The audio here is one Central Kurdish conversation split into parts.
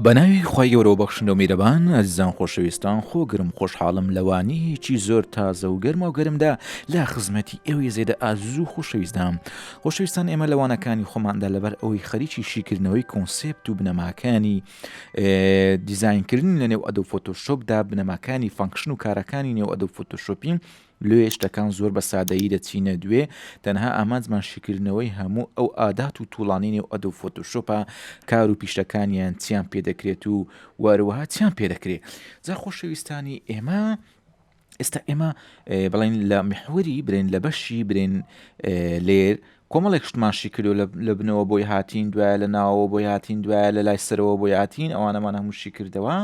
بەناوی خوای گەورەو بەخشندەو میرەبان ئازیزان خۆشەویستان خۆگرم خۆشحاڵم لە وانەیەکی زۆر تازە و گەرما و گەرمدا لە خزمەتی ئێوەی زێدە ئازیز و خۆشەویستدام خۆشەویستان ئێمە لە وانەکانی خۆماندا لەبەر ئەوەی خەریکی شیکردنەوەی concept و بنەماکانی دیزاینکردن لە نێو Adobe Photoshop دا بنەماکانی function و کارەکانی نێو Adobe Photoshop ین لۆیە شتەکان زۆر بە سادەیی دەچینە دوێ، تەنها ئامانجمان شیکردنەوەی هەموو ئەو ئادات و tool انەی نێو Adobe Photoshop ە، کار و پیشەکانیان چیان پێ دەکرێت و وەروەها چیان پێ دەکرێ. جا خۆشەویستانی ئێمە ئێستا ئێمە بڵێن لە میحوەری برێن لە بەشی برێن layer کۆمەڵێک شتمان شیکردەوە لە بنەوە بۆی هاتین دوایە لە ناوەوە بۆی هاتین دوایە لە لای سەرەوە بۆی هاتین ئەوانەمان هەموو شیکردەوە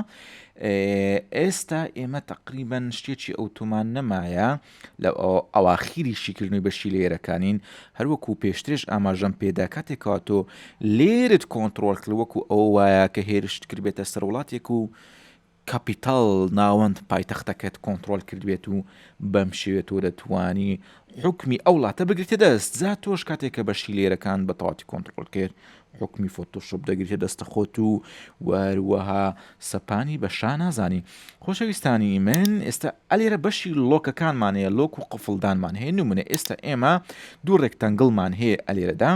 ئێستا ئێمە تقریبان شتێکی ئەوتۆمان نەمایە لە ئەواخیری شیکردنەوەی بەشی layer ەکانین هەروەکو پێشترش ئاماژەم پێدا کاتێکەوە تۆ layer ت کۆنتترۆل کرد وەکو ئەوە وایە کە هێرشت کردبێتە سەر وڵاتێک و capital، ناوەند، پایتەختەکەت کۆنتڕۆل کردبێت و بەم شێوەیە تۆ دەتوانی حوکمی ئەو وڵاتە بگریتە دەست، جا تۆش کاتێک کە بەشی layer ەکان بە تەواوەتی کۆنتڕۆل کرد حوکمی Photoshop دەگریتە دەستە خۆت و وەروەها سەپانی بە شا نازانی. خۆشەویستانی من ئێستا ئەلێرە بەشی lock ەکانمان هەیە lock و قفڵدانمان هەیە نمونە ئێستا ئێمە دوو rectangle مان هەیە ئەلێرەدا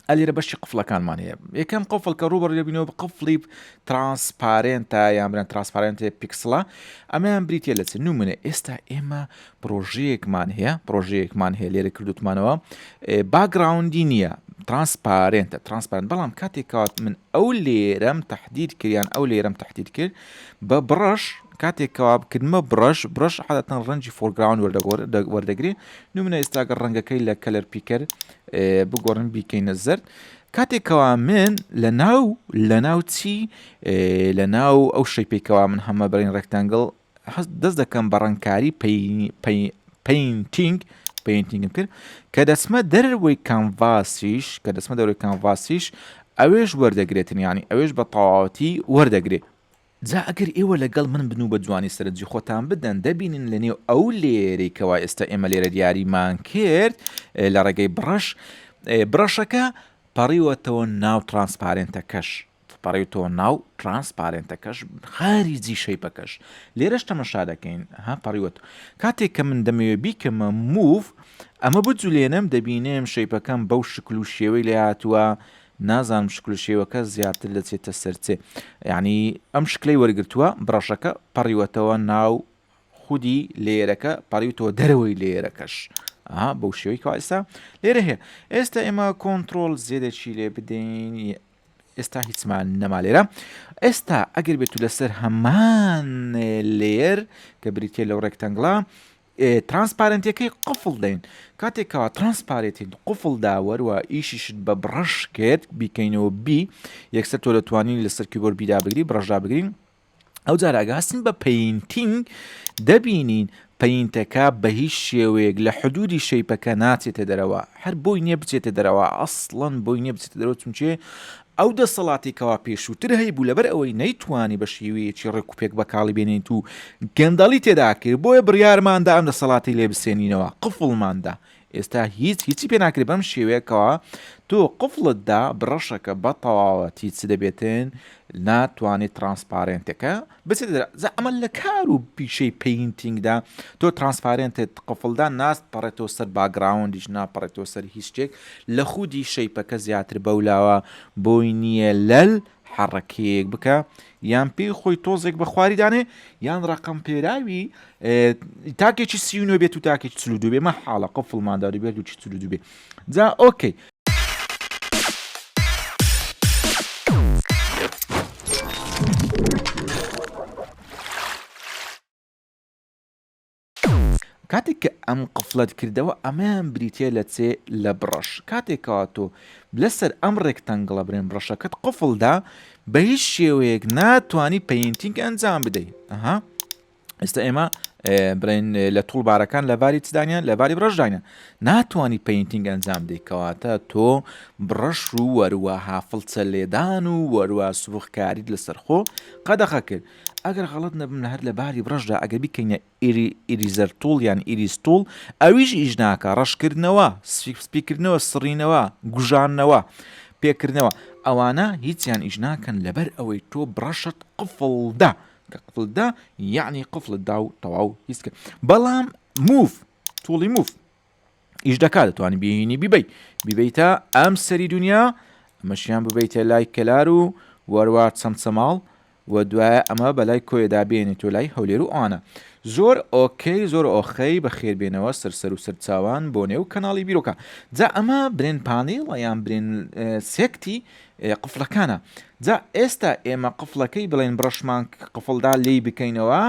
ئەلێرە بەشی قفڵەکانمان هەیە یەکەم قفڵ کە ڕووبەڕووی دەبینەوە قفڵی transparent ە یان بران transparent pixel ە ئەمەیان بریتە لە چ نمونە ئێستا ئێمە پرۆژەیەکمان هەیە پرۆژەیەکمان هەیە لێرە کردوتمانەوە background ی نییە transparent ە transparent بەڵام کاتێک کات من ئەو لێرەم تهدید کریان ئەو لێرەم تهدید کرد بە brush کاتێک کەوا کردمە brush brush عادەتەن ڕەنگی foreground وەردەگرێ نمونە ئێستاگە ڕەنگەکەی لە color picker بگۆڕین بیکەینە زەرد کاتێک کەوا من لە ناو لە ناو چی لە ناو ئەو shape ێکەوە من هەمە بەرین rectangle دەست دەکەم بە ڕەنگکاری painting painting م کرد کە دەچمە دەرەوەی canvas یش کە دەچمە دەرەوەی canvas یش ئەوێش وەردەگرێتن ینی ئەوێش بە تەواوەتی وەردەگرێت جا ئەگەر ئێوە لەگەڵ من بن و بە جوانی سەرنجی خۆتان بدەن دەبینن لە نێو ئەو layer ەی کەوا ئێستا ئێمە لێرە دیاریمان کرد لە ڕێگەی brush brush ەکە پەڕیوەتەوە ناو transparent ەکەش پەڕیوتەوە ناو transparent ەکەش خاریجی shape ەکەش لێرەش تەمەشا دەکەین ها پەڕیوەت کاتێک کە من دەمەوێت بیکەمە move ئەمە بجولێنم دەبینم shape ەکەم بەو شکل و شێوەی لێ هاتووە نازانم شکل و شێوەکە زیاتر دەچێتە سەر چێ یعنی ئەم شکلەی وەرگتووە brush ەکە پەڕیوەتەوە ناو خودی layer ەکە پەڕیوتەوە دەرەوەی layer ەکەش ئەها بەو شێوەی کەوا ئێستا لێرە هەیە ئێستا ئێمە control Z ێکی لێ بدەین ئێستا هیچمان نەما لێرە ئێستا ئەگەر بێت و لەسەر هەمان layer کە بریتە لەو rectangle ە transparent ەکەی قفڵ دەین کاتێک کەوا transparent ی قفڵ داوەروە ئیشیشت بە brush کرد بیکەینەوە B یەکسەر تۆ دەتوانین لەسەر keyboard B دابگری brush دابگرین ئەو جارە ئەگە هەستین بە painting دەبینین paint ەکە بە هیچ شێوەیەک لە حدودی shape ەکە ناچێتە دەرەوە هەر بۆی نییە بچێتە دەرەوە ئەسڵەن بۆی نییە بچێتە دەرەوە چونچێ ئەو دەسەڵاتی کەوا پێشووتر هەیبوو لەبەر ئەوەی نەیتوانی بە شێوەیەکی ڕێک و پێک بەکاڵی بێنێت و گەندەڵی تێدا کرد بۆیە بڕیارماندا ئەم دەسەڵاتی لێ بسێنینەوە قفڵماندا ئێستا هیچ هیچی پێ ناکرێت بەم شێوەیە کەوا تۆ قفڵت دا brush ەکە بە تەواوەتی چ دەبێتن ناتوانێت transparent ەکە بچێت جا ئەمە لە کار و پیشەی painting دا تۆ transparent ت قفڵدا ناست پەڕێتەوە سەر background یش ناپەڕێتەوە سەر هیچ شتێک لە خودی shape ەکە زیاتر بەولاوە بۆی نییە لەل حەڕەکەیەک بکە یان پێی خۆی تۆزێک بە خواری دانێ یان ڕقم پێراوی تاکێکی 39 بێت و تاکێکی 42 بێ مە حاڵە قفڵماندا بێت و 42 بێ جا okay. کاتێک کە ئەم قفلەت کردەوە ئەمەیان بریتە لە چێ لە brush کاتێک کەوا تۆ لەسەر ئەم rectangle ە برێن brush ەکەت قفڵدا بە هیچ شێوەیەک ناتوانانی painting ئەنجام بدەیت ئەها ئێستا ئێمە بڵێن لە toolbar ەکان لە باری چدانیان لە باری brush داینە ناتوانانی painting ئەنجام بدەیت کەواتە تۆ brush و وەروەها فڵچە لێدان و وەروە سروخکاریت لەسەر خۆ قەدەخە کرد ئەگەر غەڵت نەبم لە هەر لە باری brush دا ئەگەر بیکەینە eraser tool یان erase tool ئەویش ئیش ناکە ڕەشکردنەوە سپیکردنەوە سڕینەوە گوژانەوە. پێکردنەوە ئەوانە هیچیان ئیش ناکەن لەبەر ئەوەی تۆ brush ت قفڵدا کە قفڵدا یعنی قفڵت دا و تەواو هیچکە بەڵام move tool ی move ئیش دەکات دەتوانانی بهینی بیبەی بیبیتە ئەم سەری دنیا ئەمەشیان ببیتە لای کەلار و وەروە چەمچەماڵ و دوایە ئەمە بەلای کۆیەدا بێنێت و لای هەولێر و ئەوانە. زۆر okay زۆر ئۆخەی بەخێربێنەوە سەر سەر و سەر چاوان بۆ نێو کەناڵی بیرۆکە. جا ئەمە برێن پانێڵە یان برێن سێکتی قفڵەکانە. جا ئێستا ئێمە قفڵەکەی بڵێن brush مان قفڵدا لێی بکەینەوە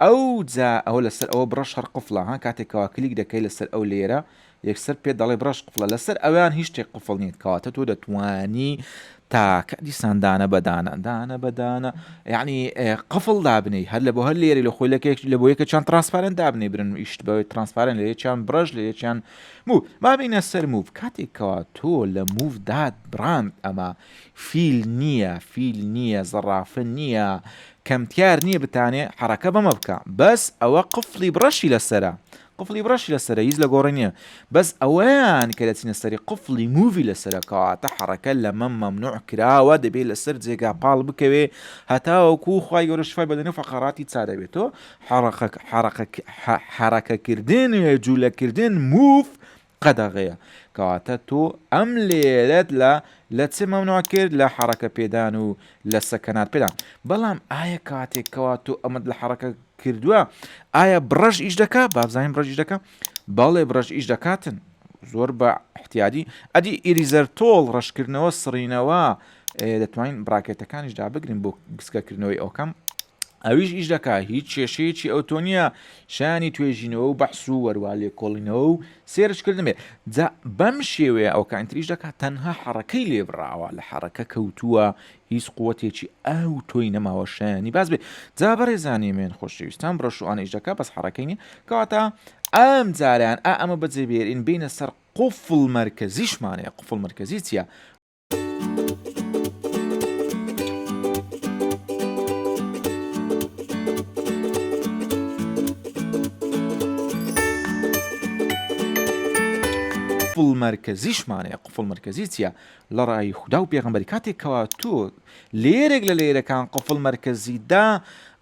ئەو جا ئەوە لەسەر ئەوە brush هەر قفڵە ها کاتێکەوە کلیک دەکەی لەسەر ئەو layer ە یەکسەر پێت دەڵێ brush قفڵە لەسەر ئەویان هیچ شتێک قفڵ نییە کەواتە تۆ دەتوانی تاکە دیسان دانە بە دانە دانە بە دانە یعنی قفڵ دابنێی هەر لە بۆ هەر layer ی لە خۆی لەکێک لە بۆ یەکە چیان transparent دابنێ برن ئیشت بەوەی transparent لە یەکیان brush لە یەکیان move بابینە سەر move کاتێک کەوا تۆ لە move دات بڕاند ئەمە فیل نییە فیل نییە زەڕافە نییە کەمتیار نییە بتانێ حرەکە بەمە بکە بەس ئەوە قفڵی brush ی لەسرە قفڵی brush ی لەسەرە هیچ لە گۆڕێ نییە بەس ئەوەیان کە دەچینە سەری قفڵی move ی لەسەرە کەواتە حەڕەکە لەمە مەمنوع کراوە دەبێت لەسەر جێگا پاڵ بکەوێ هەتاوەکو خوای گەورە شفای بەدەن و فەقەڕاتی چا دەبێتەوە حەڕەکەکردن جوولەکردن move قەدەغەیە کەواتە تۆ ئەم layer ەت لە لە چ مەمنوع کرد لە حەڕەکە پێدان و لە سەکەنات پێدان بەڵام ئایا کاتێک کەوا تۆ ئەمەت لە حەڕەکە کردووە ئایا brush ئیش دەکا بابزانین brush ئیش دەکا بەڵێ brush ئیش دەکاتن زۆر بە احتیادی ئەدی eraser tool ڕەشکردنەوە سڕینەوە دەتوانین bracket ەکانیش دابگرین بۆ گسکەکردنەوەی ئەوکەم ئەویش ئیش دەکا هیچ کێشەیەکی ئەوتۆ نییە شایانی توێژینەوە و بەحس و وەروا لێکۆڵینەوە و search کردن بێ جا بەم شێوەیە ئەو کانتریش دەکات تەنها حەڕەکەی لێ بڕاوە لە حەڕەکە کەوتووە هیچ قوتێکی ئەو تۆی نەماوە شایانی باز بێ جا بەڕێزانی من خۆشەویستان brush و ئانیش دەکا بەس حەڕەکەی نیە کەواتە ئەم جاریان ئا ئەمە بەجێ بێرین بینە سەر قفڵ مەرکەزیشمانەیە قفڵ مەرکەزی چییە؟ قفڵ مەرکەزیشمان هەیە قفڵ مەرکەزی چییە؟ لە ڕای خودا و پێغەمبەری کاتێک کەوا تۆ layer ێک لە layer ەکان قفڵ مەرکەزی دا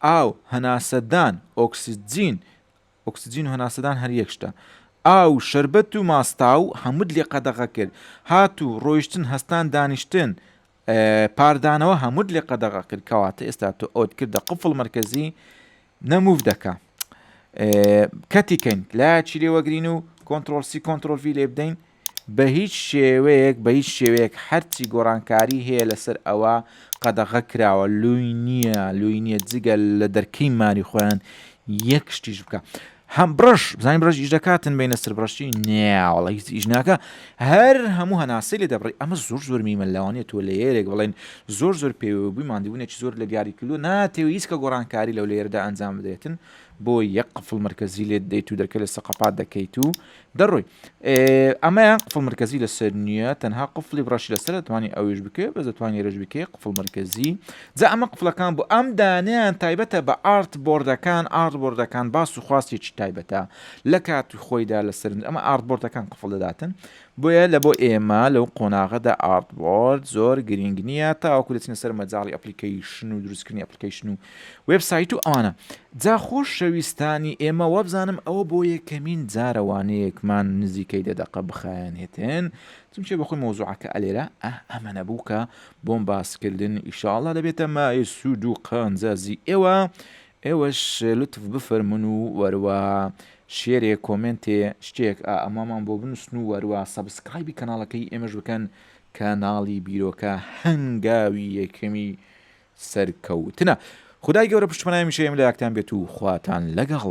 ئاو هەناسەدان ئۆکسجین ئۆکسجین و هەناسەدان هەر یەک شتە ئاو شەربەت و ماستاو هەمووت لێ قەدەغە کرد هات و ڕۆیشتن هەستان دانیشتن پاردانەوە هەمووت لێ قەدەغە کرد کەواتە ئێستا تۆ ئەوت کردە قفڵ مەرکەزی نە move دەکا cut ی کەین لایەکی لێ وەگرین و control C control V لێ بدەین بە هیچ شێوەیەک بە هیچ شێوەیەک هەرچی گۆڕانکاری هەیە لەسەر ئەوە قەدەغە کراوە لوی نییە لوی نییە جگە لە دەرکەی ماری خۆیان یەک شتیش بکە هەم brush بزانین brush ئیش دەکاتن بینە سەر brush ی نێوەڵە هیچ ئیش ناکە هەر هەموو هەناسەی لێ دەبڕی ئەمە زۆر زۆر میمە لەوانەیە تۆ layer ێک بڵێن زۆر زۆر پێوەبووی ماندیبوونێکی زۆر لە دیاری کردو ناتەوە هیچ کە گۆڕانکاری لەو layer دا ئەنجام بدرێتن بۆ یەک قفڵ مرکزی لێت دەیت و دەرکە لە سەقەپات دەکەیت و دەڕۆی ئەمەیان قفڵ مرکزی لەسەر نییە تەنها قفلی brush ی لەسەر دەتوانانی ئەویش بکەێت بەس دەتوانانی رێژ بکەی قفڵ مرکزی جا ئەمە قفلەکان بۆ ئەم دانیان تایبەتە بە artboard ەکان artboard ەکان باس و خواستێکی تایبەتە لە کاتی خۆیدا لەسەر ئەمە artboard ەکان قفڵ دەداتن بۆیە لە بۆ ئێمە لەو قۆناغەدا artboard زۆر گرنگ نییە تاوەکو دەچینە سەر مەجاڵی application و دروستکردنی application و وێبسایت و ئەوانە جا خۆشەویستانی ئێمە وابزانم ئەوە بۆ یەکەمین جارە وانەیەکمان نزیکەی دە دەقە بخایەنێتن چونکێ بەخۆی مەوزوعەکە ئەلێرە ئەمە نەبوو کە بۆم باسکردن ئیشاڵا دەبێتە مایە سوود و قانجازی ئێوە ئێوەش لوتف بفەرمون و وەروە share ێ comment ێ شتێک ئا ئەمەمان بۆ بنووسن و وەروە subscribe ی کەناڵەکەی ئێمەش بکەن کەناڵی بیرۆکە هەنگاوی یەکەمی سەرکەوتنە. خودای گەورە پشتپەنای هەمیشەی هەموو لایەکتان بێت و خواتان لەگەڵ.